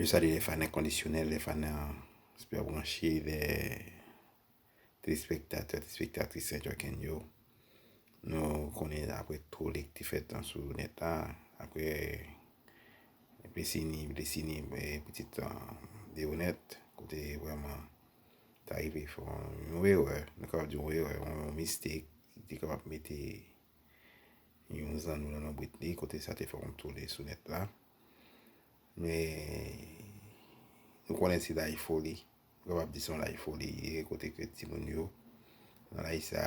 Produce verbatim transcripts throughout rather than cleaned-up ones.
Je salue les fans incondicionels, les fans super branchés, les téléspectateurs, téléspectatrices Enjoy Ken yo. Nou konnen apre tole ki te fèt sou nèt la, apre Blessini, Blessini, pitit Deonèt, kote vrèman ta rive fè yon erè, nou kapab di yon erè, yon mistake, ki te kapab mete yon zanno nan lanbrit li, kote sa te fè yon tole sou nèt la. Men nou konnen se lay foli. Nou kapab di se yon lay foli ye, kote ke timoun yo nan lay sa,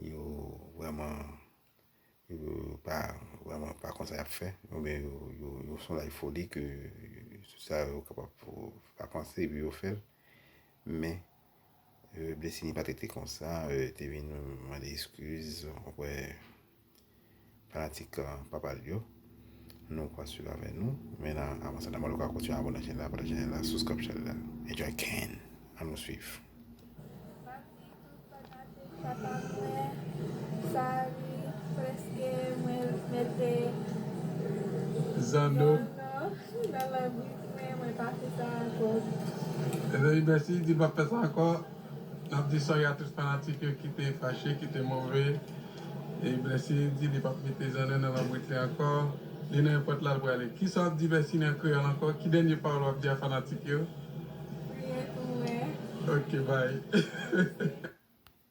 yo vrèman, yo pa vrèman pa konn sa y ap fè, oubyen yo, yo, yo se yon lay foli ke sa yo kapab pa panse epi yo fè l. Men Blessini pa t rete konsa, te vin mande eskiz, ou kwè, fanatik papa l yo. Nou pral swiv avè nou. Men nan, avan sa, nan mwen, nou ka kontinye abòne ak chanèl la, pataje chanèl la, subscribe chanèl la. Enjoy Ken. Ann nou swiv. Papa mwen, Sari, prèske mwen mete zanno nan lanbrit mwen, mwen pa fè sa ankò. Mezanmi, Blessini di l p ap fè sa ankò. N ap di sorry a tout fanatik yo ki te fache, ki te move. E Blessini di li p ap mete zanno nan lanbrit li ankò. Li nan nenpòt la l prale. Kisa w ap di Blessini an kreyòl ankò? Ki dènye pawòl w ap di a fanatik yo? Priye pou mwen. Ok, bye.